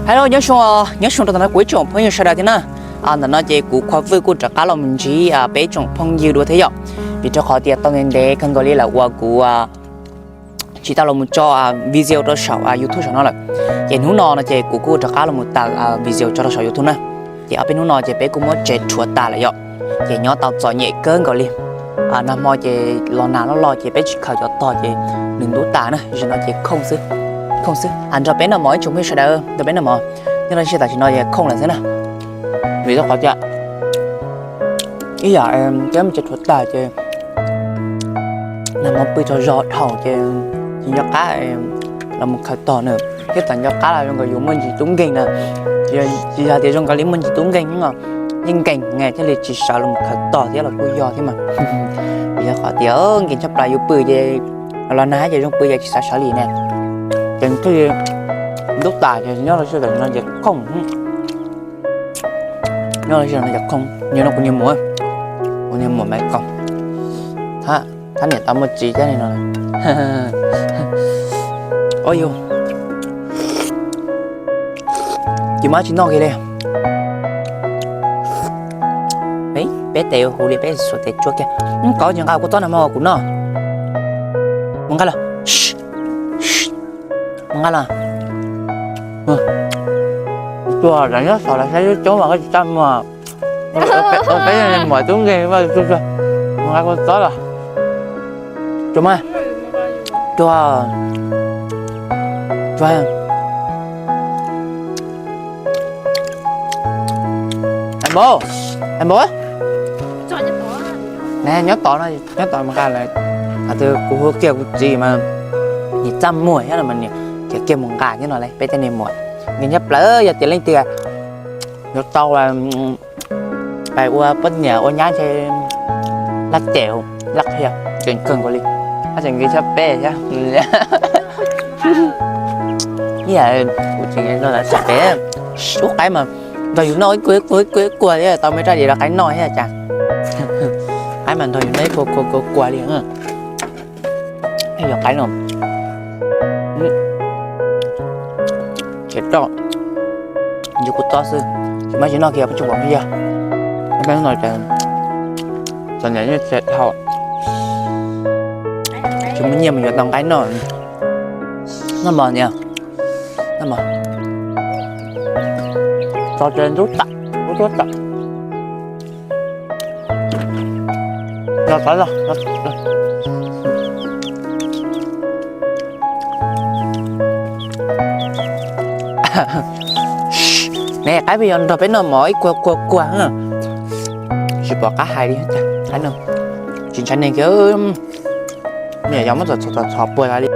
Hello, nyob zoo, nyob zoo rau ntawm no kuv ib tsoom phooj ywg sawv daws thiab na. Ntawm no ces kuv Khua Vwj kuj rov qab los mus ntsib peb tsoom phooj ywg dua thiab yom, vim rau qhov tias tau ntev ntev kawg nkaus li lawm uas kuv tsis tau los mus tso video rau saum YouTube saum no lawm. Ces hnub no no ces kuv kuj rov qab los mus tawm video tso rau saum YouTube na. Ces ob peb hnub no ces peb kuj muab tsev rhuav tas lawm yom, ces nyob tau txom nyem kawg nkaus li. Nag hmo ces los nag loj loj ces peb tsis khaws cov tog ces nws ntub tas na, zaum no ces khooj xwb, khooj xwb. Nrog peb noj mov ib tsoom phooj ywg sawv daws, nrog peb noj mov. Nyob rau siab tam sim no ces khooj lawm xwb na, vim rau qhov tias ib yam peb muab tsev rhuav tag ces nag hmo pw tsaug zog dhau ces tsis nco qab los mus khaws tog na, thiab txawm nco qab los zoo nkaus yus muaj ntsis tub nkeeg na, tsis yog tias zoo nkaus li muaj ntsis tub nkeeg no, yeej nkeeg ne thiaj li tsis sawv los mus khaws tog thiab los kuj yog thiab mas. Vim yog qhov tias nkeeg tshaj plaws yus pw ces los nag ces zoo pw ces tsis xav sawv li ne, ces thiaj li ntub tas ces nyob rau siab tam sim no ces khooj. Nyob rau siab tam sim no ces khooj, nyob no kuv niag muam, kuv niag muam Maiv Kaus, thab niam tau muaj txiv thiab li no. Ua yus, tsis muaj dab tsi noj kiag li. Peb tes huv li peb xuas tes tsuab kiag. Koj tsis nqa kua txob no mas kuv noj. Mus nqa los. Mus nqa los. Tsuag, nyob saum los saib coob coob mas koj tsis txaj muag. Peb muam tub nkeeg, mus nqa kua txob los. Tsuag mas, tsuag, tsuag. Hais npaum, hais npaum. Nyob tod no, nyob tod mus nqa lawm. Kuv hu kiag kuv txiv mas nws txaj muag thiab no mas nws kiag kiag mus nqa thiab no lauj, peb tej niag muam. Nws nyob plaws yog tias leej twg yuav tau pais ua poj niam ua nyab ntshe laj cem laj qhia tseem kawg nkaus li, tab tseem nkees tshaj peb thiab. Ib yam kuv tseem nkees tshaj peb. Ub, qaib mas nrog yus noj ib kua ib kua ib kua ib kua thiab, tau me raj diav rau qaib noj thiab cas. Qaib mas nrog yus noj ib kua kua kua kua li. Yog qaib no, tsis roj, yus kuv tob xwb, tsis muaj tsis noj kiag peb tsis pom me yog. Peb no ces txom nyem nyiaj txiag dhau, tsis muaj nyiaj mus yuav tau qaib noj. Noj mov niam, noj mov. Tso ces ntub tam, ntub tam. Los tod los. Ne qaib pheej yuav nrog peb noj mov ib kua kua kua, tsis pom qab hais li. Qaib no tsis ntshai neeg kiag, niam yog muab txhom txhom txhom puag tas li.